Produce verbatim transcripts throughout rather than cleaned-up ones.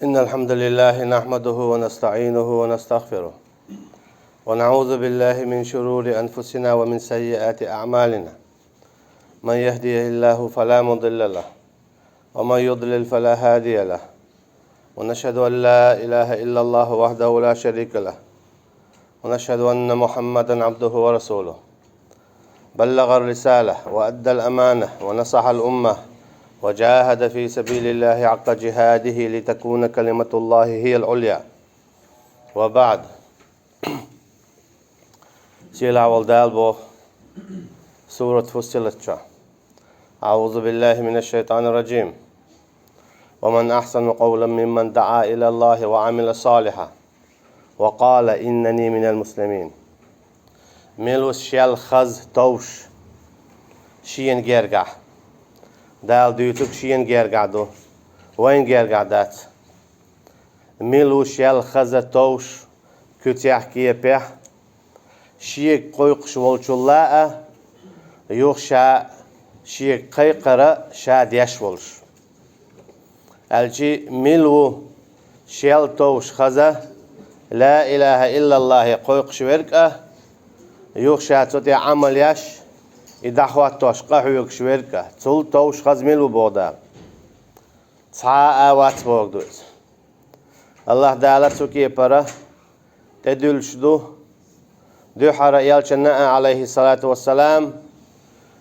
إن الحمد لله نحمده ونستعينه ونستغفره، ونعوذ بالله من شرور أنفسنا ومن سيئات أعمالنا. من يهده الله فلا مضل له، ومن يضلل فلا هادي له. ونشهد أن لا إله إلا الله وحده لا شريك له، ونشهد أن محمدا عبده ورسوله. بلغ الرسالة وأدى الأمانة ونصح الأمة وجاهد في سبيل الله حق جهاده لتكون كلمة الله هي العليا. وبعد. Сийлахь волу Дала боху Сурат Фуссилат чохь: أعوذ بالله من الشيطان الرجيم. ومن أحسن قولا ممن دعا إلى الله وعمل صالحا وقال إنني من المسلمين. Мила ву шел хаза товш шена гергахь? Дала дуьйцург шена гергахь ду, вайна гергахь дац. Мила ву шел хаза товш куьцехь, кепехь, шега кхойкхуш волчул а, юха ша шега кхайкхар а ша деш волуш? Аьлчи, мила ву шел товш хаза, ла илаха иллаллахе кхойкхуш верг а, юха ша цу тӀехь Ӏамал еш, и дӀахӀоттош къахьоьгуш верг а? Цул товш хаза мила ву боху Дала? Цхьа а вац бохург ду иза. АллахӀ Дала цу кепара тӀедуьллуш ду дуьххьара элчанна а, Ӏалайхиссалату вассалам,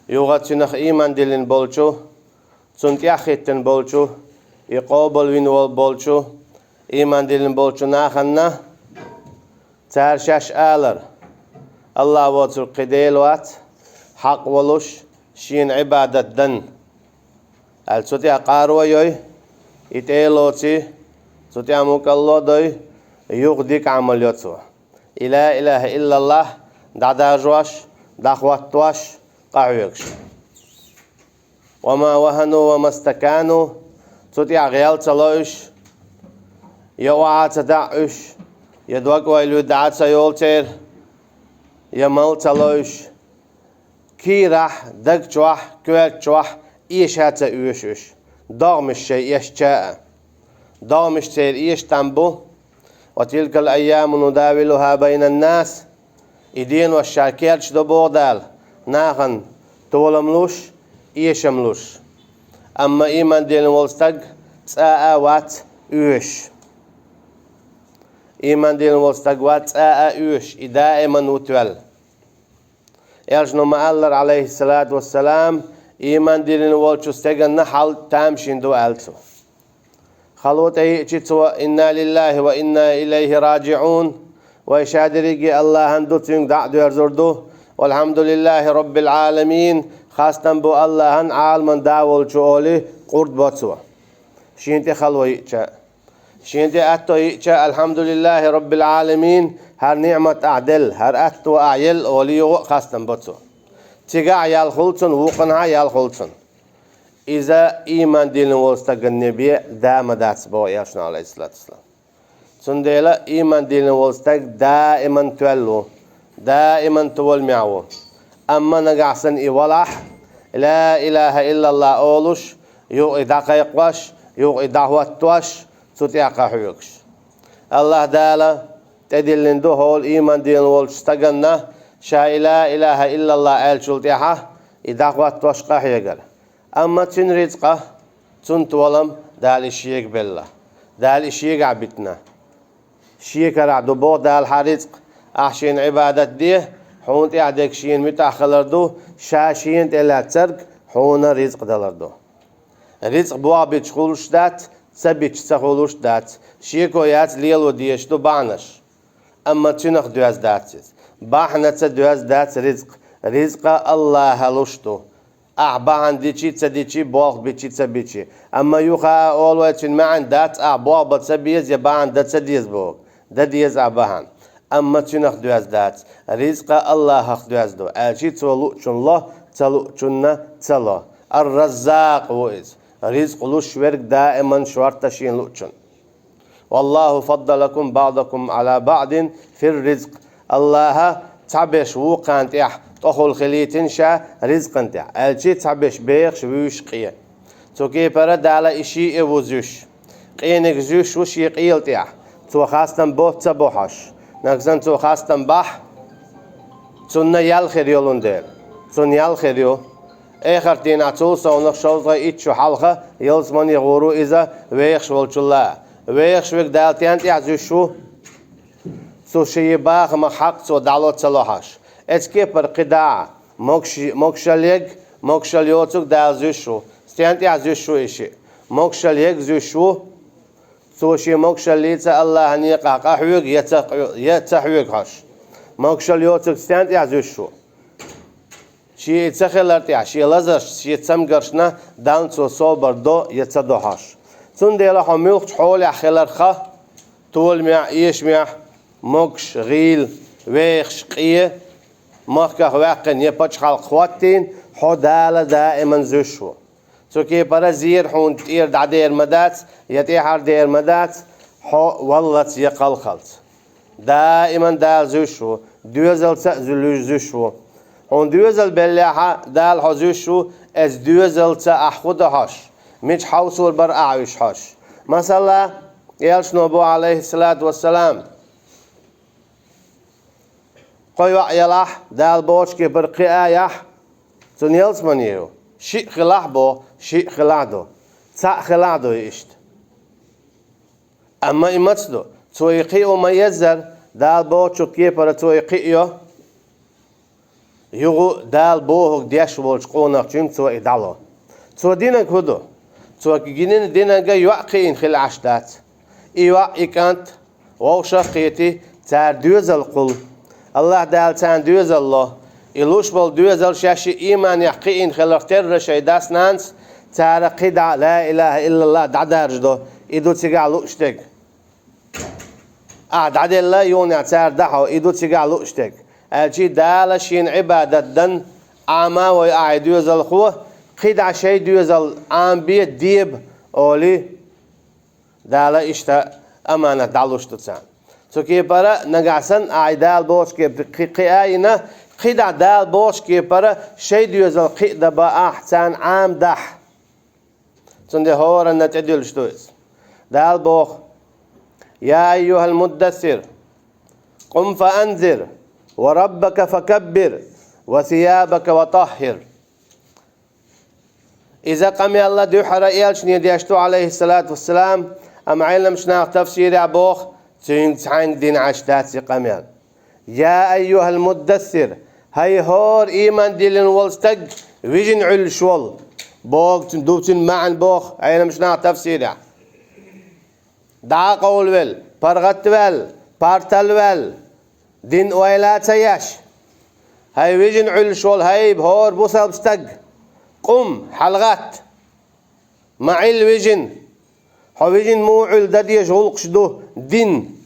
юха цуьнах ийман диллина болчу, цунна тӀаьхьахӀиттина болчу, и къобалвина вол-, болчу, ийман диллина болчу нахана. Цара шаьш алар: «АллахӀ воцург кхин Дела вац, хьакъ волуш, шена Ӏибадат дан», аьлла, цу тӀехь къаро а йой, и тӀе а лоций, цу тӀехь мукӀарло а дой, юха дика Ӏамал йо цо. И ла илаха иллаллахӀ дӀадаржош, дӀахӀоттош, къахьоьгуш. «Ва ма вахану ва мастакану», цу тӀехь гӀел ца ло уьш, я охьа ца даьӀа уьш, я дог-ойла дӀа ца йолу церан, я мал ца ло уьш. Кийрахь, даг чохь, коьрта чохь эша ца оьшу уьш, догӀмаш шайн эшча а. ДогӀмаш церан эша там бу. «Ва тилкал айяму нудавилуха байнан нас». И денош ша керчадо боху Дала, нахана толам луш, эшам луш. Амма ийман диллина волу стаг цкъа а вац оьшуш. Ийман диллина волу стаг вац цкъа а оьшуш, и даиман ву тоьлла. Элчано ма-аллара, Ӏалайхиссалату вассалам, ийман диллина волчу стеганна хьал тамашийна ду аьлла цо. Хало тӀеиъчи цо: «Инна лиллахи ва инна илайхи раджиун». Вай ша дерриге АллахӀан ду, цуьнга дӀа а доьрзур ду. «Валхьамдулиллахи роббил Ӏаламин». Хастам бу АллахӀан, Ӏаламан да волчу, олий, къурд бо цо. Шена тӀе хало йиъча а, шена тӀе атто йиъча а: «Алхьамдулиллахи роббил Ӏаламин, хӀара ниъмат ахь делла, хӀара атто ахь елла», олий, юха а хастам бо цо. Цигахь а ял хуьлу цунна, вукханхьа а ял хуьлу цунна. Иза ийман диллина волу стагана бен да ма дац боху элчано, Ӏалайхиссалату вассалам. Цундела ийман диллина волу стаг даиман тоьлла ву, даиман толам беш ву. Амма нагахь санна и валахь, ла илаха иллаллахӀ олуш, юха и дӀакхайкхош, юха и дӀахӀоттош, цу тӀехь къахьоьгуш. АллахӀ Дала тӀедиллина ду хӀокху ийман диллина волчу стаганна, ша и ла илаха иллаллахӀ аьллачул тӀаьхьа и дӀахӀоттош къахьегар. Амма цуьнан рицкъа, цуьнан толам Дала и шега белла. Дала и шегахь битина. Шен карахь ду боху Дала хьан рицкъ, ахь шена Ӏибадат де, хьуна тӀехь дерг шена муьтӀахь хилар ду, ша шена тӀелаьцнарг хьуна рицкъ далар ду. Рицкъ болх бича хуьлуш дац, ца бича ца хуьлуш дац, шеко яц, лело дезаш ду бахьанаш. Амма цуьнах доьзна дац иза. Бахьанаца доьзна дац рицкъ. Рицкъа АллахӀа луш ду. Ахь бахьана дичи, ца дичи, болх бичи, ца бичи. Амма юха а олу вай, цуьнан маьӀна дац, ахь болх бан ца беза я бахьана дан ца деза боху. Дан деза ахь бахьана. Амма цуьнах доьзна дац. Рицкъа АллахӀах доьзна ду, аьлчи цо луучунна ло, ца луучунна ца ло. Ар-Раззакъ ву иза. Рицкъ луш верг даиман шорта шена луучунна. «Валлаху фаддалакум баъдакум Ӏала баъдин фир-ризкъ». АллахӀа цхьаберш вукхарна тӀехь тӀехула хилийтина ша ризкъан тӀехь, аьлчи цхьаберш бехаш вуьйш къе. Цу кепара Дала и шиъ а вузуьйтуш, Къениг зуьйш ву шен къела тӀехь. Цо хастам бо ца бо хьожуш. Нагахь санна цо хастам бахь, цунна ял хир йолун дела. Цунна ял хир ю. Эхарт дийнахь цул совнах шовзткъе итт шу хьалха ялсамане гӀур ву иза вехаш волчул а. Вехаш верг Дала стенна тӀехь зуьйш ву? Цу шен бахамах хьакъ цо дӀало ца ло хьожуш. Оцу кепара кхидӀа а, могуш-, могушалла ерг, могушалла йоцург Дала зуьйш ву. Стенна тӀехь зуьйш ву и шиъ? Могушалла ерг зуьйш ву. Цо шен могушаллица Аллахьан некъахь къахьоьгу я ца, я ца хьоьгу хьожуш. Могушалла йоцург стенна тӀехь зуьйш ву? Шен и ца хилар тӀехь, шен лазаршна, шен цамгаршна Далла цо собар до я ца до хьожуш. Цундела хьо муьлххачу хьолехь хиларх а, толамехь, эшамехь, могуш, гӀийла, вехаш, къе, махках ваьккхина я пачхьалкх хӀоттийна, хьо Дала даиман зуьйш ву. Цу кепара зер хьуна тӀера дӀадер ма дац, я тӀаьхьара дер ма дац, хьо валлалц я кхалхалц. Даиман Дала зуьйш ву, доьзалца а зуьлуьйш зуьйш ву. Хьуна доьзал беллехь а, Дала хьо зуьйш ву, оцу доьзалца ахь хӀун до хьожуш, мича хьовсур бара ахь уьш хьожуш. Масала, элчано боху, Ӏалайхиссалату вассалам, кхо йоӀ елахь, Дала бохучу кепара кхиаяхь, цунна ялсамане ю. Шиъ хилахь боху, шиъ хилахь ду, цхьаъ хилахь ду иштта. Амма и маца ду, цо и кхио ма-еззара, Дала бохучу кепара цо и кхиайо. Юха Дала бохург деш волчу къонахчуьнга цо и дӀало. Цо динарг хӀун ду? Цо гинина динарг йоӀ кхиийна хила Ӏаш дац. И йоӀ, и кӀант вовшах а кхетий, цара доьзал кхуллу. Аллахь Дала царна доьзал ло. И луш болу доьзал шаьш и ийманехь кхиийна хиларх терра шайн дас-нанас, цара кхидӀа ла илаха иллаллахӀ дӀадаржадо. И ду цигахь лууш дерг. Ахь дӀаделла юханехь цара дахьо, и ду цигахь лууш дерг. Аьлча Дала шена Ӏибадат дан, Ӏама а вой ахь и доьзалхо, кхидӀа шайн доьзал Ӏамабе, деба, олий, Дала иштта аманат дӀалуш ду царна. Цу кепара нагахь санна ахь и Дала бохучу кепара кхи-, кхиа а йина, кхидӀа Дала бохучу кепара шайн доьзал кхиа дан бан ахь, царна Ӏамадахь. Цундела хӀоранна тӀедуьллуш ду иза. Дала боху: «Я айюхал муддассир, къум фаанзир, ва раббака факаббир, ва сиябака фатаххир». Иза къамел а дуьххьара элчане деш ду, Ӏалайхиссалату вассалам, амма Ӏеламчу наха тафсирехь боху, цуьнга цхьаьнга дина Ӏаш дац и къамел. «Я айюхал муддассир», хӀай хӀора ийман диллина волу стаг, вижина Ӏуьллуш волу, боху, ду цуьнан маьӀна боху Ӏеламчу наха тафсирехь. ДӀа а къовлавелла, паргӀатваьлла, парталваьлла, дин ойла а ца еш. ХӀай вижина Ӏуьллуш волу, хӀай хӀора бусалба стаг, къум, хьалагӀатта. Ма Ӏилла вижина. Хьо вижина муха Ӏуьллу дан дезаш гӀуллакхаш ду дин?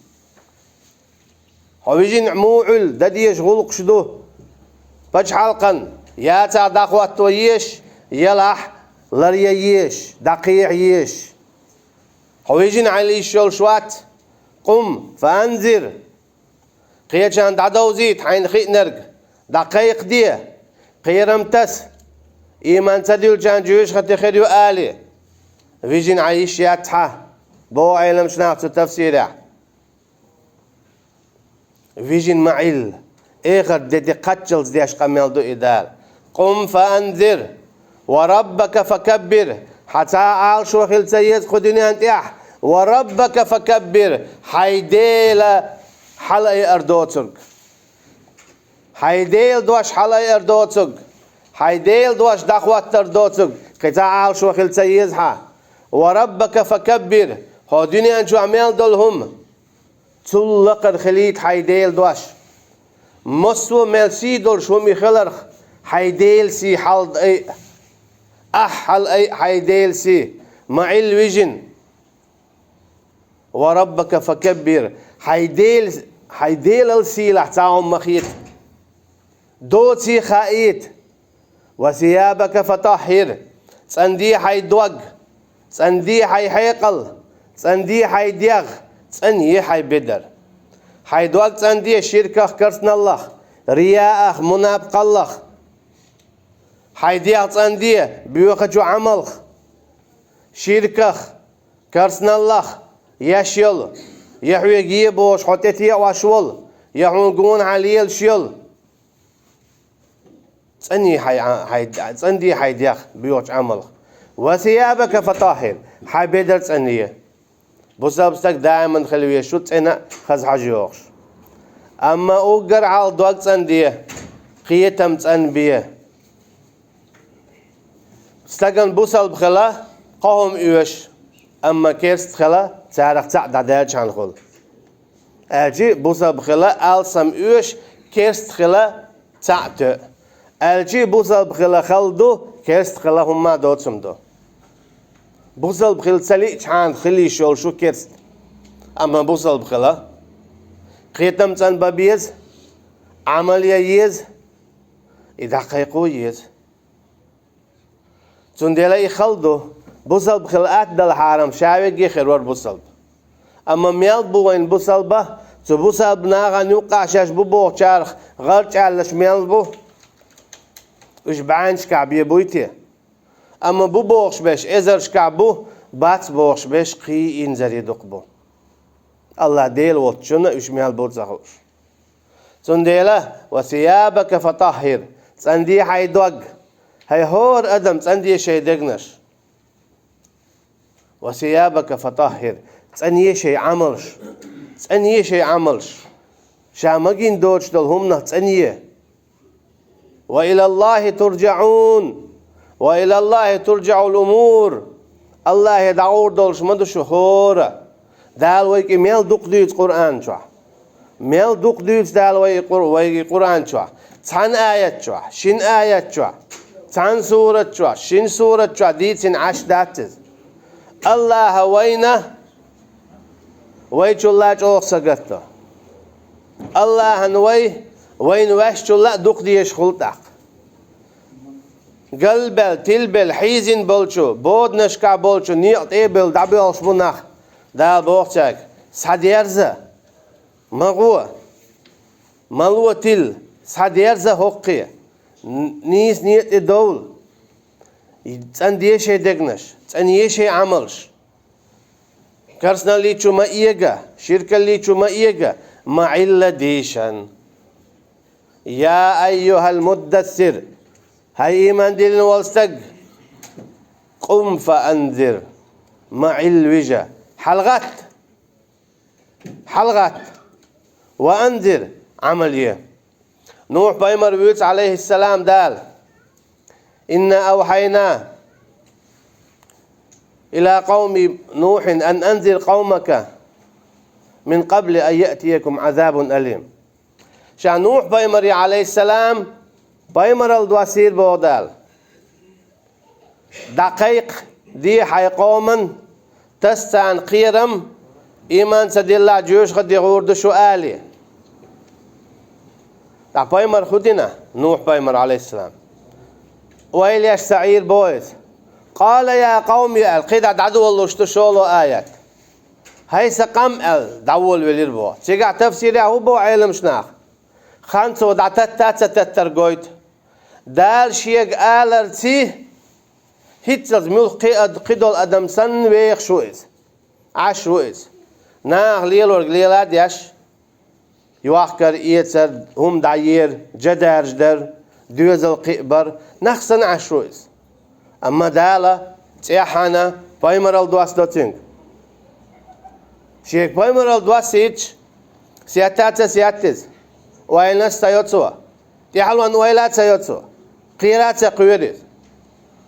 Хьо вижина муха Ӏуьллу дан дезаш гӀуллакхаш ду? Пачхьалкхан яцахь дӀахӀотто езаш, елахь ларъян езаш, дӀакхехьа езаш. Хьо вижина Ӏилла йиш йолуш вац? Къум, фаанзир. Кхечарна дӀадовзийта хьайна хиънарг, дӀакхайкхаде, кхерам таса, ийман ца дуьллучарна жоьжахати хир ю алий, вижина Ӏан йиш яц хьан, боху Ӏеламчу наха цу тафсирехь. Вижина ма Ӏилла, эхарт де тӀе кхаччалц деш къамел ду и Дала. «Къум фаанзир, ва раббака факаббир». Хьан цхьа а Ӏалашо хила ца еза кху дуьнен тӀехь, «ва раббака факаббир», хьайн Дела хьалаайар доцург. Хьайн Делан дош хьалаайар доцург. Хьайн Делан дош дӀахӀоттар доцург. Кхин цхьа а Ӏалашо хила ца еза хьан. «Ва раббака факаббир», хьо дуьнен чохь мел долу хӀума, цул лакхара хилийта хьайн Делан дош. Массо а мел сий долуш хӀума и хиларх, хьайн Делан сий хьалаайа. Ахь хьалаайа хьайн Делан сий, ма Ӏилла вижина. «Ва раббака факаббир». Хьайн Дел-, хьайн Делал сийлахь цхьа хӀума ма хета. Доций хаийта. «Ва сиябака фатаххир». ЦӀанде хьайн дог, цӀанде хьайн хьекъал, цӀанде хьайн дегӀ, цӀанъе хьайн бедар. Хьайн дог цӀанде ширках, керстаналлах, рияах, мунапкъаллах. Хьайн дегӀ цӀанде боьхачу Ӏамалх, ширках, Керстаналлах еш йолу, я хьоьга е бохуш хьо тӀетеӀош волу, я хьуна гонахьа лелаш йолу. ЦӀанъе хьайн, хьайн, цӀанъе хьайн дегӀ боьхачу Ӏамалх. «Ва сиябака фатаххир», хьайн бедар цӀанъе. Бусалба стаг даиман хила везаш ву цӀена а, хаза хьожа йогӀуш. Амма уггар хьалха дог цӀанде, кхетам цӀанбе. Стагана бусалба хила кхо хӀума оьшу, амма керста хила царах цхьаъ дӀадаьллачхьана хуьлу. Аьлчи бусалба хила алсам оьшу, керста хила цхьаъ тоьу. Аьлчи бусалба хила хала ду, керста хила хӀумма доцург ду. Бусалба хила ца лиъчхьана хила йиш йолуш ву керста. Амма бусалба хила кхетам цӀанбан беза, Ӏамал ян еза, и дӀакхайкхо еза. Цундела и хала ду, бусалба хила атта дала хьарам, ша вегге хир вара бусалба. Амма мел бу вайн бусалба, цу бусалба нахана юккъахь шаьш бу бохучарах гӀарчӀаьллаш мел бу, уьш бӀеннашкахь бен буй те? Амма бу бохуш берш эзаршкахь бу, бац бохуш берш кхин инзаре дукха бу. АллахӀ Дела воцчунна уьш мел бу ца хууш. Цундела: «Ва сиябака фатаххир», цӀанде хьайн дог. ХӀай хӀора адам, цӀанде шайн дегнаш. «Ва сиябака фатаххир», цӀанъе шайн Ӏамалш. ЦӀанъе шайн Ӏамалш. Ша магийна доцуш долу хӀуманах цӀанъе. «Ва илаллахи турджаӀун». «Ва илаллахи турджаӀул умур». АллахӀе дӀагӀур долуш ма ду шу хӀора. Дала вайга мел дукха дуьйцу Къуръан чохь. Мел дукха дуьйцу Дала вай и Къур-, вайга и Къуръан чохь. Цхьана аят чохь, шина аят чохь, цхьана сурат чохь, шина сурат чохь дийцина Ӏаш дац иза. АллахӀа вайна вайчул а чӀогӀа сагатдо. АллахӀана вай, вайна ваьшчул а дукха дезаш хуьлу тӀаккха. Галбелла, тилбелла, хьийзина болчу, боданашкахь болчу некъа тӀе а бевлла дӀабоьлхуш бу нах. Дала боху цаьрга: «Схьадерза, ма гӀо, ма ло тила, схьадерза хӀокхе, н-, нийса некъа тӀе довла». ЦӀанъе шайн дегнаш, цӀанъе шайн Ӏамалш. Керстаналлин чу ма эга, ширкаллин чу ма эга, ма Ӏилла дийшан. «Я айюхал муддассир», хӀай ийман диллина волу стаг, «къум фа анзир», ма Ӏилла вижа, хьалагӀатта, хьалагӀатта, «ва анзир», Ӏамал е. Нухь-пайхамар вуьйцу, Ӏалайхиссалам, Дала: «Инна авхьайна ила къауми Нухьин ан анзир къаумака мин къабли ан яътиякум Ӏазабун алим». Ша Нухь-пайхамаре, Ӏалайхиссалам, пайхамаралла доссийра боху Дала. «ДӀакхайкхаде хьайн къоман, таса царна кхерам, ийман ца диллахь, жоьжахати гӀур ду шу», — алий. ТӀаккха пайхамар хӀун дина, Нухь-пайхамар, Ӏалайхиссалам? Ойла еш ца Ӏийра боху иза. «Къала я къауми», — аьлла, кхидӀа дӀадолалуш ду шолгӀа аят. «ХӀай сан къам», — аьлла, дӀаволавелира боху. Цигахь тафсирехь хӀун боху Ӏеламчу наха? Хан цо дӀататта а ца таттар гойту. Дала шега аларций, хӀинццалц муьлхха кхи ад-, кхидолу адам санна вехаш ву иза. Ӏаш ву иза. Наха лелорг лела а деш, йохкар, эцар, хӀума дӀаер, жа даржадар, доьзал кхиабар, нах санна Ӏаш ву иза. Амма Дала цӀеххьана пайхамаралла доссадо цуьнга. Шега пайхамаралла доссийча, сетта а ца сетта иза, ойланаш а ца йо цо, тӀаьхьалонан ойла а ца йо цо, кхера а ца кхоьру иза.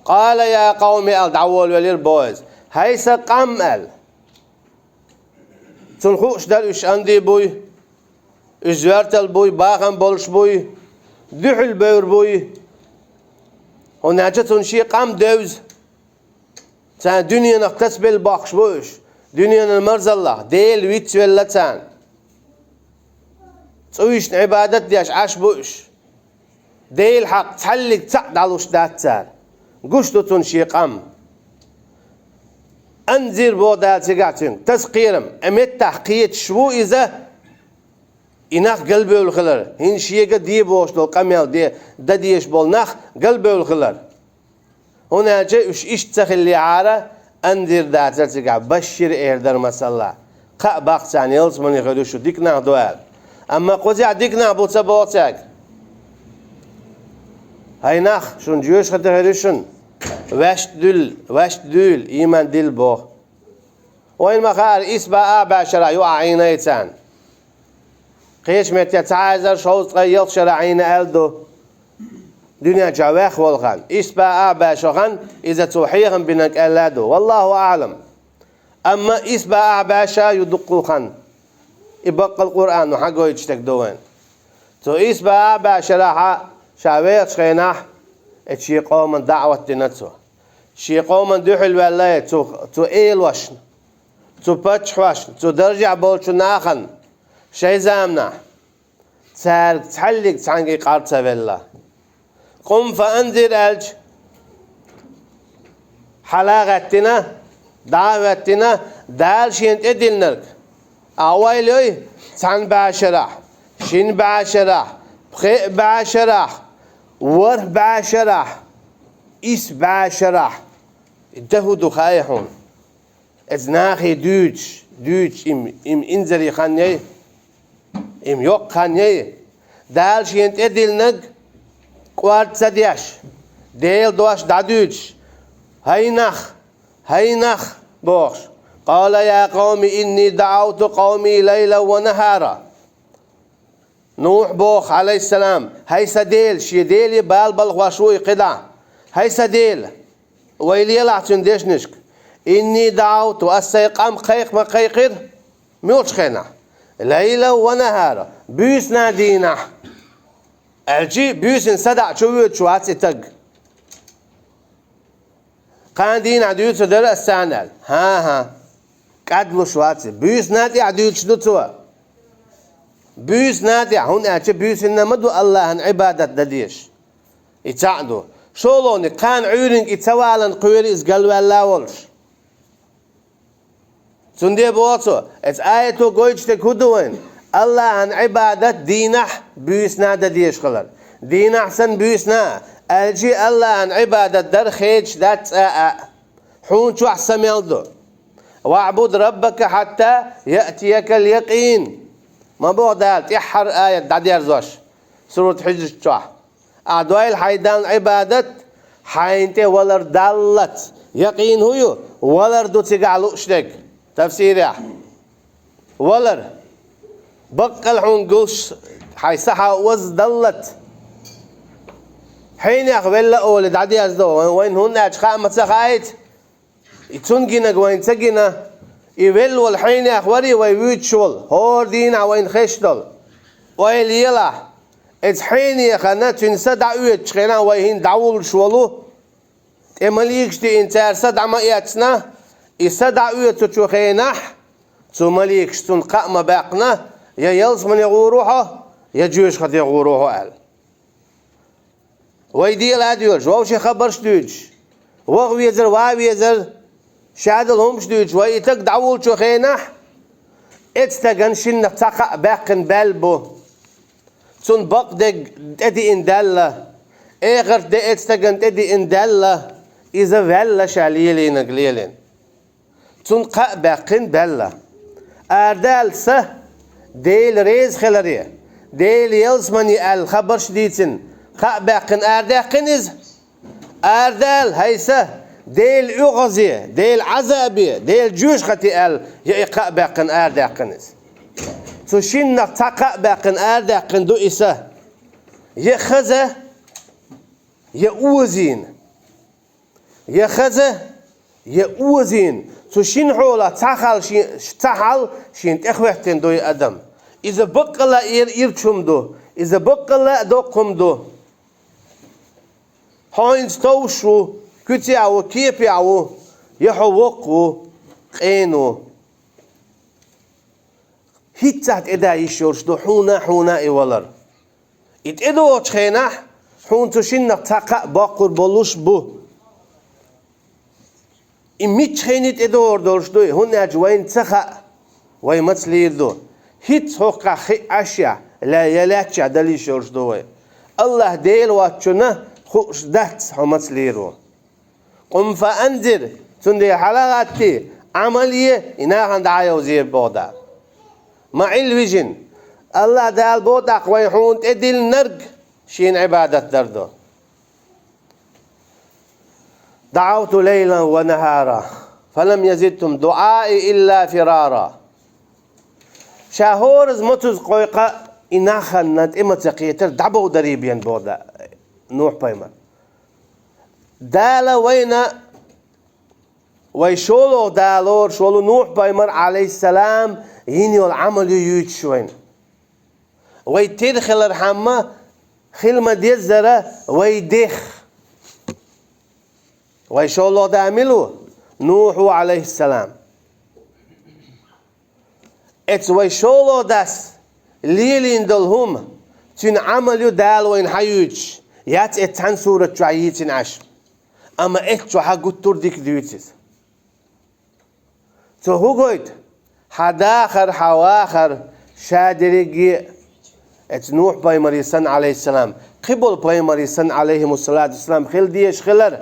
«Къала я къауми», — аьлла, дӀаволавелира боху иза. «ХӀай сан къам», — аьлла. Цунна хууш дара уьш анди буй, уьш зоьртал буй, бахам болуш буй, дуьхьал бевр буй. ХӀунда аьлча цунна шен къам девза. Царна дуьненах тасабелла боккхуш бу уьш. Дуьненан марзаллах Дела вицвелла царна. ЦӀуйшна Ӏибадат деш Ӏаш бу уьш. Делан хьакъ цхьаллиг цхьаъ дӀалуш дац цара. Гуш ду цунна шен къам. «Анзир», — боху Дала цигахь цуьнга, таса кхерам, и меттахь кхеташ ву иза, и нах галбевлла хилар, хӀинца шега де бохуш долу къамел де, дан дезаш болу нах галбевлла хилар. ХӀунда аьлча уьш иштта ца хиллехьара, «Анзир» дацар цигахь, «башшир» эр дара масала. Кхаъ баккха царна, ялсамане хир ю шу, дика нах ду аьлла. Амма кхузахь дика нах бу ца боху цаьрга. ХӀай нах, шуна жоьжахати хир ю шуна. Ваьшта дуьйла, ваьшта дуьйла, ийман дилла боху. Вайна ма хаара, исс бӀе ах бӀе шарахь юкъахь Ӏийна ай царна. Кхечу меттехь цхьа эзар шовзткъе ялх шарахь Ӏийна аьлла ду. Дуьнен чохь ваьхна волу хан, исс бӀе ах бӀе шо хан, иза цо хьехам бинарг аьлла а ду. Валлаху аӀлам. Амма исс бӀе ах бӀе ша ю дуккхул хан. И баккъал Къуръано хьагойтуш дерг ду вайна. Цу исс бӀе ах бӀе шарахь ша вехачу хенахь, и шен къоман даӀват дина цо. Шен къоман дуьхьал ваьлла цу, цу элошна, цу паччахьошна, цу даржехь болчу нахана, шайн заманахь. Цаьрга цхьаьллиг цхьаьнгге къар ца велла. «Къум фаанзир» аьлча, хьала а гӀеттина, дӀа а гӀеттина, Дала шена тӀедиллинарг. Ахьа ойла йой, цхьана бӀе шарахь, шина бӀе шарахь, пхеа бӀе шарахь, ворхӀ бӀе шарахь, исс бӀе шарахь. И дан хӀун ду хаьий хьуна? Эца нахе дуьйцуш, дуьйцуш им, им инзаре хан яй, им йоккха хан яй. Дала шена тӀедиллинарг кӀорда ца деш, Делан дош дӀадуьйцуш: «ХӀай нах, хӀай нах», – бохуш. «Къала я къавми инни даӀавту къавми лайлан ва нахьара». Нухь боху, Ӏалайхиссалам: «ХӀай сан Дела», шен Деле бала балхош ву и кхидӀа. «ХӀай сан Дела», вай лелахь цуьнан дешнашка. «Инни даӀавту», ас сайн къам кхайкха ма кхайкхира. Муьлхачу хенахь? «Лайлан ва нахьара», буьйсанна а дийнахь. Аьлчи, буьйсанна садаӀа чу воьдуш вац и таг. Кхана дийнахь дуьйцур дара ас царна аьлла. ХӀан-хӀа. КӀадлуш вац и. Буьйсанна а тӀехь дуьйцуш ду цо. Буьйсанна а тӀехь, хӀунда аьлча буьйсанна ма ду Аллахьан Ӏибадат дан дезаш. И цхьаъ ду. ШолгӀаниг, кхана Ӏуьйранга и ца валарна кхоьру иза галваьлла а волуш. Цундела боху цо, эца аято гойтуш дерг хӀун ду вайна? Аллахьан Ӏибадат дийнахь, буьйсанна а дан дезаш хилар. Дийнахь санна буьйсанна а, аьлчи Аллахьан Ӏибадат дар хедаш дац цкъа а. Хьуна чохь са мел ду. «ВаӀбуд раббака хьатта яътиякал якъин». Ма боху Дала тӀаьххьара аят дӀадерзош, сурат Хьижр чохь. Ахьа дойла хьайн Далла Ӏибадат, хьайна тӀе валар даллалц. Якъин хӀун ю? Валар ду цигахь лууш дерг. Тафсирехь. Валар. Баккъал хьуна гулш, хьайн сахьа оза даллалц. Хьенех велла олий дӀадерзадо, вайн, вайн хӀунда аьлча хаа ма ца хаийта. И цунна гинарг вайна ца гина, и велла волу хьенех варий вай вуьйцуш волу, хӀора дийнахь вайна хезаш долу. Ойла елахь, эца хьенехана цуьнан са дӀаоьцучу хенахь вай хӀинца дӀавуллуш волу, тӀе маликаш тиъна цара са дӀа ма эцна, и са дӀаоьцучу хенахь цу маликаш цунна кхаъ ма баьккхина, я ялсамане гӀур ву хьо, я жоьжахате гӀур ву хьо аьлла. Вай дела а доьлуш, вовшийн хабарш а дуьйцуш, ваха везар, ван везар, шадолу хӀумаш а дуьйцуш, вай и таг дӀавуллучу хенахь, эцу стагана шиннах цхьа кхаъ баьккхина баьлла бу. Цунна бакъдерг тӀедиъна даьлла, эхарт де эцу стагана тӀедиъна даьлла, иза ваьлла ша лелийнарг лелийна. Цунна кхаъ баьккхина баьлла. Арадала са, Дела реза хиларе, Дела ялсамане аьлла хабарш а дийцина, кхаъ баьккхина арадаьккхина иза. Арадала, хӀай са, Дела оьгӀазе, Дела Ӏазабе, Дела жоьжахате аьлла, я и кхаъ баьккхина арадаьккхина иза. Цу шиннах цхьа кхаъ баьккхина арадаьккхина ду и са. Я хаза, я озийна. Я хаза, я озийна, цу шина хьолах цхьа хьал шен, цхьа хьал шена тӀехӀоьттина ду и адам. Иза баккъалла а ир-, ирча хӀума ду, иза баккъалла а доккха хӀума ду. Хьо хӀинца товш ву, куьцехь ву, кепехь ву, я хьо воккха ву, къена ву. ХӀинццехь тӀеда йиш йолуш ду хьуна, хьуна и валар. И тӀедогӀучу хенахь хьуна цу шиннах цхьа кхаъ боккхур болуш бу. И миччахьене тӀедогӀур долуш ду и, хӀунда аьлча вайна ца хаьа, вай маца лийр ду. ХӀинцца хӀокхахь хиъ Ӏашшехь, ла-, я лаьтташехь дала йиш йолуш ду вай. АллахӀ Дела воцчунна хууш дац хьо маца лийр ву. «Къум фаанзир», Цундела хьала а гӀатте, Ӏамал е, и нахана дӀа а йовзийта боху Дала. Ма Ӏилла вижина. АллахӀ Дала боху тӀаккха вайн хьуна тӀедиллинарг шена Ӏибадат дар ду. «دعوت ليلا ونهارا فلم يزدهم دعائي إلا فرارا». Ша хӀораза моцаза кхойкху, и нахана тӀе ма ца кхетара дӀабовдарий бен боху Нухь-пайхамар. Дала вайна, вай шолгӀа далор, шолу Нухь-пайхамар, Ӏалайхиссалам, йина йолу Ӏамал ю юьйцуш вайна. Вай тера хилархьама, хила ма-деззара вай дех. Вай шолгӀа да мила ву? Нухь ву, Ӏалайхиссалам. Эцу вай шолгӀа дас лелийна долу хӀума, цуьнан Ӏамал ю Дала вайна хьан юьйцуш, яц эцу цхьана сурат чохь йийцина Ӏаш. Амма эцу чохь гуттар а дика дуьйцу иза. Цо хӀун гойту? Хьан дахар, хьан вахар, ша дерриге а, эцу Нухь-пайхамаре санна, Ӏалайхиссалам, кхин болу пайхамаре санна, Ӏалайхимуссалату вассалам, хила дезаш хилар.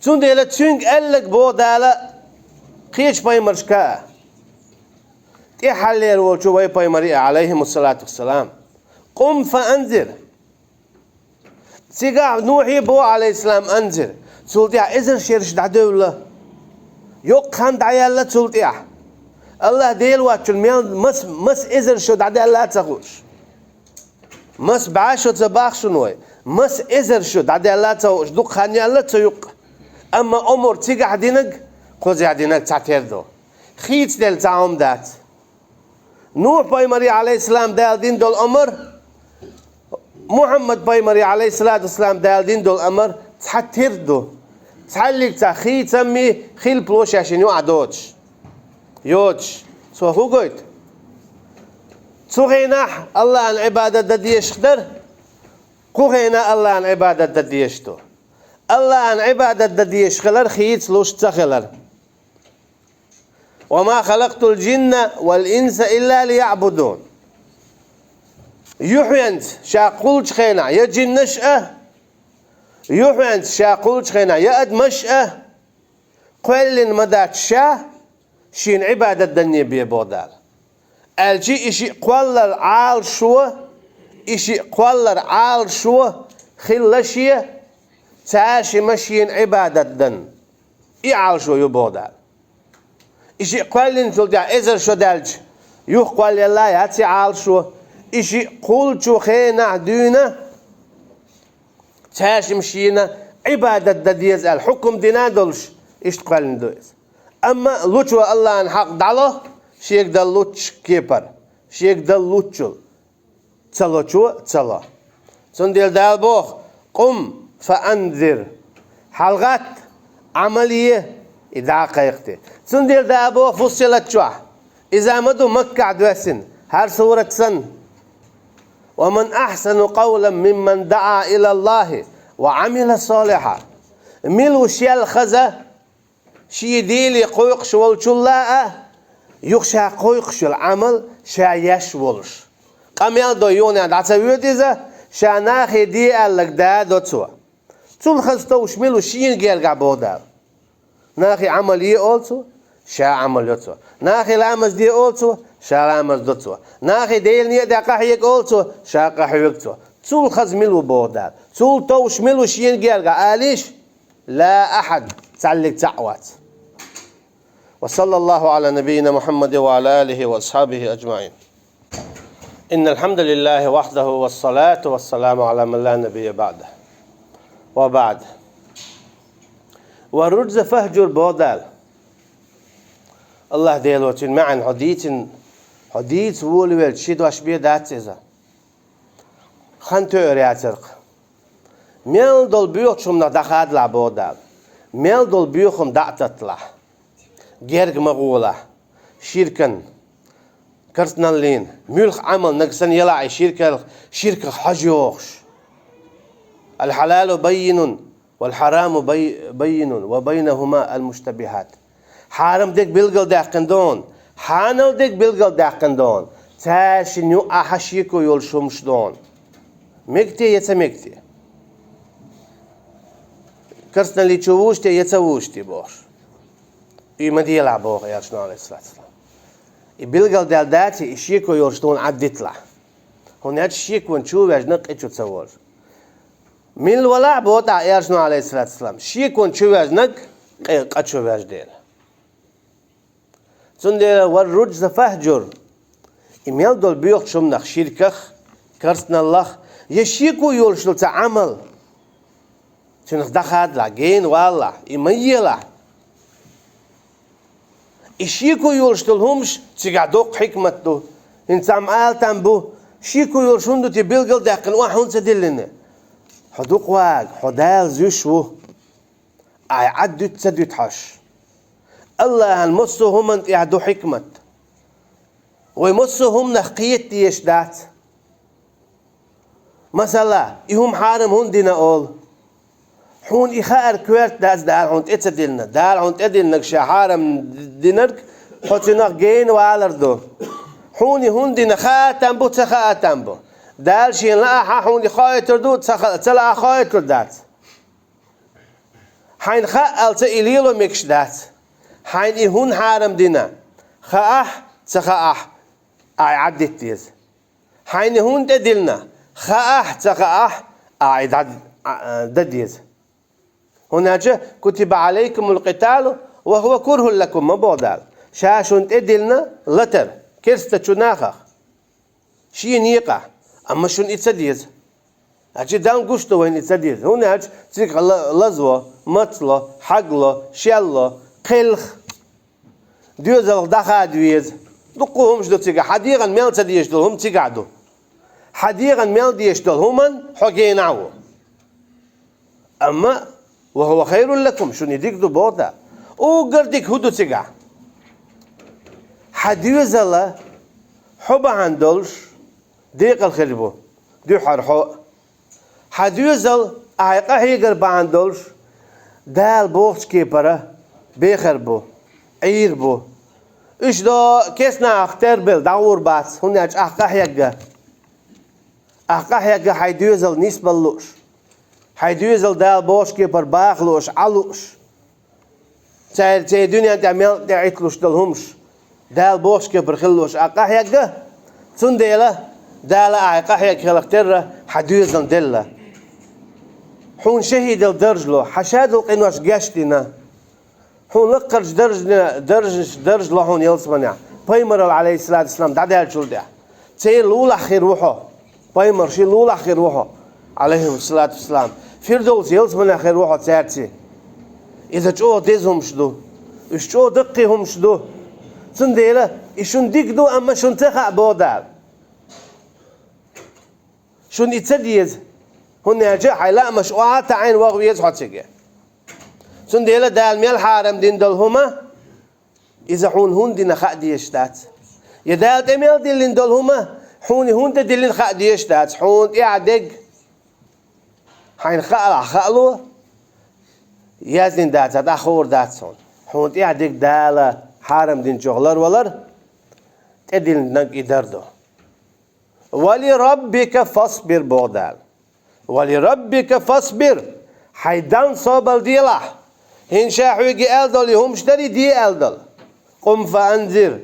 Цундела цуьнга аьлларг боху Дала кхечу пайхамаршка а. ТӀаьххьара волчу вай пайхамаре а, Ӏалайхимуссалату вассалам: «قم فأنذر». Цигахь Нухье боху, Ӏалайхиссалам, «أنذر». Цул тӀаьхьа эзар шераш дӀадевлла. Йоккха хан дӀаяьлла цул тӀаьхьа. АллахӀ Дела воцчунна мел мас-, маса эзар шо дӀадаьлла а ца хууш. Маса бӀе шо ца боху шуна вай. Маса эзар шо дӀадаьлла а ца хууш, дукха хан яьлла цу юккъе. Амма омра цигахь динарг, кхузахь динарг цхьатерра ду. Хийцаделла цхьа хӀума дац. Нухь-пайхамаре, Ӏалайхиссалам, Дала дина долу омра, Мухьаммад-пайхамаре, Ӏалайхиссалату вассалам, Дала дина долу омра цхьатерра ду. Цхьаьллиг цхьа хийцаммий, хилпало шаьшшинна юкъахь доцуш. Йоцуш. Цо хӀун гойту? Цу хенахь АллахӀан Ӏибадат дан дезаш дара, кху хенахь АллахӀан Ӏибадат дан дезаш ду. АллахӀан Ӏибадат дан дезаш хилар хийцалуш ца хилар. «وما خلقت الجن والإنس إلا ليعبدون». Юьхьенца ша кхуллучу хенахь я джиннаш а, юьхьенца ша кхуллучу хенахь я адамаш а кхоьллина ма дац ша, шена Ӏибадат данне бен боху Дала. Аьлча и шиъ кхоллар Ӏалашо, и шиъ кхоллар Ӏалашо хилла шен, цаьршимма шена Ӏибадат дан. И Ӏалашо ю боху Дала. И шиъ кхоьллинчул тӀаьхьа эзар шо даьлча, юха кхоллаелла яц и Ӏалашо. И шиъ кхуллучу хенахь дуьйна, цаьршимма шена Ӏибадат дан деза аьлла, хьукум дина а долуш, иштта кхоьллина ду иза. Амма лучо АллахӀан хьакъ дӀало, шега дан луччу кепара, шега дан луччул. Ца лочо ца ло. Цундела Дала боху: «قم فأنذر». ХьалагӀатта, Ӏамал е, и дӀа а кхайкхаде. Цундела Дала боху Фуссилат чохь. Иза ма ду Маккахь доьссина, хӀара сурат санна. «ومن أحسن قولا ممن دعا إلى الله وعمل صالحا». Мила ву шел хаза, шен Деле кхойкхуш волчулла а, юха ша кхойкхуш йолу Ӏамал ша еш волуш. Къамел до юханехь дӀа ца воьду иза, ша нахе де аьлларг да а до цо. Цул хаза товш мила ву шена гергахь боху Дала. Нахе Ӏамал е олу цо, ша Ӏамал йо цо. Нахе ламаз де олу цо, ша ламаз до цо. Нахе Делан некъа тӀе къахьега олу цо, ша къахьоьгу цо. Цул хаза мила ву боху Дала. Цул товш мила ву шена гергахь алийша? لا أحد, цхьаллиг цхьаъ вац. وصلى الله على نبينا محمد وعلى آله وأصحابه أجمعين. إن الحمد لله وحده والصلاة والسلام على من لا نبي بعده. وبعد. «والرجز فاهجر», боху Дала. АллахӀ Дело цуьнан маьӀна хьо дийцина, хьо дийца волавелча ши дош бен дац иза. Хан тоьар яцарх. Мел долу боьхачу хӀуманах дӀахадалахь, боху Дала. Мел долу боьха хӀума дӀа а татталахь. Герга ма гӀолахь. Ширкан, карсаналлин, муьлхха Ӏамал нагахь санна елахь и ширках, ширках хьожа йогӀуш. «الحلال بين والحرام بي-، بين وبينهما المشتبهات». Хьарам дерг билгалдаьккхина ду хьуна, хьанал дерг билгалдаьккхина ду хьуна, цаьршинна юкъахь шеко йолуш хӀумаш ду хьуна. Мега те я ца мега те? Керстаналли чу вуш те, я ца вуш те бохуш. И ма делахь боху Элчано, алейхиссалату вассалам. И билгалдаьлла дац, и шеко йолуш тхуна Ӏаддиталахь. ХӀунда аьлча шеконан чу ваьжнарг къа чу ца вожу. Милла валахь боху тӀаккха Элчано, алейхиссалату вассалам, шеконан чу ваьжнарг къа, къа чу ваьжна дела. Цундела «Ва рруджза фахджур». И мел долу боьхачу хӀуманах, ширках, керстаналлах, я шеко йолуш долу цхьа Ӏамал, цуьнах дӀахадалахь, гена валалахь, и ма елахь. И шеко йолуш долу хӀумаш, цигахь доккха хьикмат ду. ХӀинца цхьамма ала там бу, шеко йолуш хӀунда ду те билгалдаьккхина, охьа хӀунда ца диллина? Хьо дукха вага, хьо Дала зуьйш ву. Ахь Ӏад дуьту ца дуьту хьожуш. Аллахьан массо а хӀуманна тӀехь ду хьикмат. Вай массо а хӀуманах кхета дезаш дац. Масала, и хӀума хьарам хӀунда дина олу? Хьуна и хаар коьрта дац, Дала хьуна тӀе ца диллина. Дала хьуна тӀедиллинарг, ша хьарам динарг, хьо цуьнах гена валар ду. Хьуна и хӀунда дина хаа там бу, ца хаа там бу. Дала шена лаахь, хьуна и хоуьйтур ду, ца ха-, ца лаахь хоуьйтур дац. Хьайна хаъал ца и лело мегаш дац. Хьайна и хӀунда хьарам дина, хаахь, ца хаахь, ахь и Ӏад дита деза. Хьайна и хӀунда тӀедиллина, хаахь, ца хаахь, ахь и дӀа-, а, а, дан деза. ХӀунда аьлча: «Кутиба Ӏалайкумул къиталу ва хӀува курхӀун лакум», ма боху Дала. Ша шуна тӀедиллина латар, керстачу нахах. Шен некъахь, амма шуна и ца деза. Ачи дан гуш ду вайна и ца деза. ХӀунда аьлча цигахь ла-, лазо, мацло, хьагло, шелло, кхелха, доьзалх дӀахада веза. Дуккха хӀумаш ду цигахь. Хьан дегӀан мел ца дезаш долу хӀума цигахь ду. Хьан дегӀан мел дезаш долу хӀуманна хьо генахь ву. Амма «ва хӀува хайрун лакум», шуна и дика ду боху Дала. Уггар дика хӀун ду цигахь? Хьан доьзал хьо бахьана долуш декъала хир бу, дуьххьара хьо а. Хьан доьзал ахь къахьегар бахьана долуш Дала бохучу кепара бехар бу, Ӏийр бу. Уьш до кеснахь тербелла дӀагӀур бац, хӀунда аьлча ахь къахьегна. Ахь къахьегна хьайн доьзал нисбала лууш, хьайн доьзал Дала бохучу кепара баха лууш, Ӏа лууш. Церан, церан дуьнен тӀехь мел тӀеӀитталуш долу хӀумаш Дала бохучу кепара хила лууш ахь къахьегна, цундела Дала ахь къахьегна хиларх терра хьан доьзална делла. Хьуна шахӀидал дарж ло, хьан шадолу къинош гечдина. Хьуна лакхарчу даржна-, даржаш дарж ло хьуна ялсаманехь, пайхамарал, алейхиссалату вассалам, дӀадаьллачул тӀехь. Церан лулахь хир ву хьо. Пайхамар шен лулахь хир ву хьо, алейхиссалату вассалам. Фирдовс ялсаманехь хир ву хьо цаьрца. Иза чӀогӀа деза хӀумаш ду. Уьш чӀогӀа даккхий хӀумаш ду. Цундела и шуна дика ду, амма шуна ца хаьа боху Дала. Шуна и ца деза, хӀунда аьлча хьайн лаамаш охьа а таӀийна ваха веза хьо цига. Цундела Дала мел хьарам дина долу хӀума, иза хьуна хӀунда дина хаа дезаш дац. Я Дала тӀе мел диллина долу хӀума, хьуна и хӀунда диллина хаа дезаш дац. Хьуна тӀехь дерг, хьайна хаалахь хаало, яздина дац, дӀахуур дац хьуна. Хьуна тӀехь дерг Дала хьарам динчух ларвалар, тӀедиллинарг и дар ду. «Ва ли раббика фасбир», боху Дала. «Ва ли раббика фасбир», хьайн Дална собар делахь. ХӀинца ша хьоьга аьлла долу и хӀумаш дарий де аьлла долу. «Къум фа анзир»,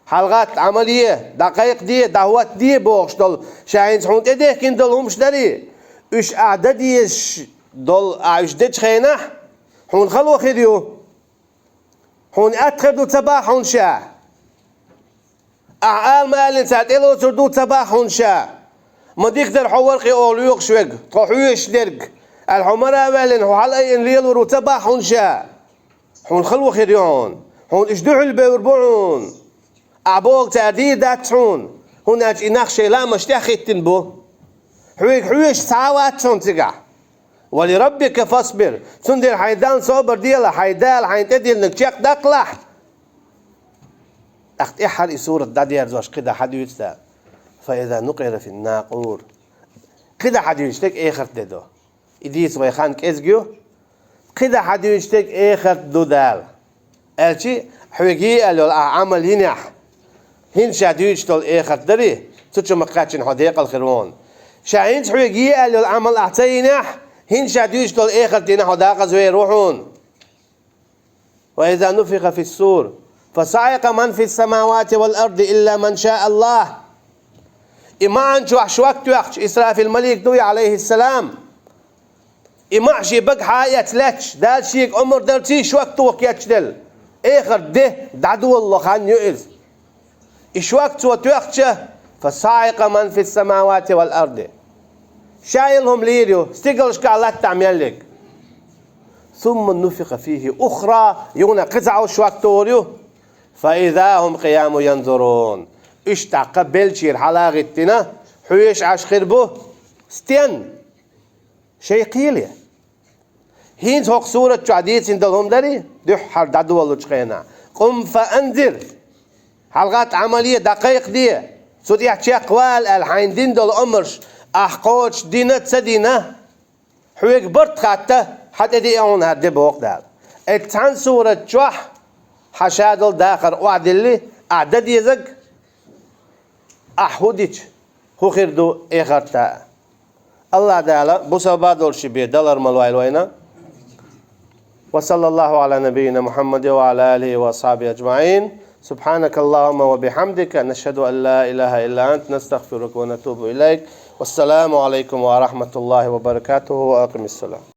хьалагӀатта, Ӏамал е, дӀакхайкхаде, дӀахӀоттаде бохуш долу, ша хӀинца хьуна тӀедехкина долу хӀумаш дарий, уьш ахь дан дезаш долу, ахь уьш дечу хенахь, хьуна хало хир ю. Хьуна атта хир ду ца боху хьуна ша. Ахь ала ма аьллинца тӀелоцур ду ца боху хьуна ша. Ма дика дара хьо вара-кх и оха лоьхуш верг, тхо хьоьжуш дерг, аьлла хьо мара а ваьллина, хьо хьала айина лелор ву ца боху хьуна ша. Хьуна хало хир ю хьуна. Хьуна уьш дуьхьал бевр бу хьуна. Ахь бохург цара дийр дац хьуна, хӀунда аьлча и нах шайн лаамаш тӀехь хӀиттина бу. Хьоьга хьоьжуш цхьа а вац хьуна цигахь. «Ва ли раббика фасбир». Цундела хьайн Дална собар делахь, хьайн Дала хьайна тӀедиллинарг чекхдаккхалахь. ТӀаккха тӀаьххьара и сурат дӀадерзош кхидӀа хьадуьйцу Дала: «Фа иза нукъира фин накъур». КхидӀа хьадуьйцу стаг эхарт де ду. И дийца вай хан кӀезиг ю. КхидӀа хьадуьйцу стаг эхарт ду Дала. Аьлчи, хьоьга е аьлла йолу ахь Ӏамал йинехь, хӀинца ша дуьйцуш долу эхарт дарий, цу чу ма-кхаьччина хьо декъала хир ву хьуна. Ша хӀинца хьоьга е аьлла йолу Ӏамал ахь ца йинехь, ХӀинца ша дуьйцуш долу эхарт дийнахь хьо декъаза вер ву хьуна. وإذا نفخ في الصور فصعق من في السماوات والأرض إلا من شاء الله. И маӀан чохь шок тоьхча, Исрафил малик ду и, Ӏалайхиссалам. И маӀа шен багахь а эцна лаьтташ, Дала шега омра дарций шок тоха кечделла. Эхарт де дӀадолало хан ю иза. И шок цо тоьхча, فصعق من في السماوات والأرض. Ша йолу хӀума лийр ю, стигалшкахь, латтахь мел ерг. ثم نفخ فيه أخرى, юхана кхин цхьа шок тохур ю. فإذا هم قيام ينظرون. Уьш тӀаккха беллачуьра хьала а гӀиттина, хьоьжуш Ӏаш хир бу. Стен? Шайн кхеле. ХӀинца хӀокху сурат чохь дийцина долу хӀума дарий, дуьххьара дӀадолалучу хенахь: قم فأنذر. ХьалагӀатта Ӏамал е, дӀакхайкхаде, цу тӀехь чекхвала аьлла хьайна дина долу омраш, ахь кхочуш дина а ца дина, хьоьга барт хатта, хьан тӀе деа хьуна хӀара де, боху Дала. Эцу цхьана сурат чохь хьан ша долу дахар охьадилли, ахь дан дезарг, ахь хӀун дича, хӀун хир ду эхарта. АллахӀ Дала бусалба долуш бен далар ма лойла вайна. وصلى الله على نبينا محمد وعلى آله وأصحابه أجمعين. سبحانك اللهم وبحمدك، نشهد أن لا إله إلا أنت، نستغفرك ونتوب إليك. والسلام عليكم ورحمة الله وبركاته، وأقم الصلاة.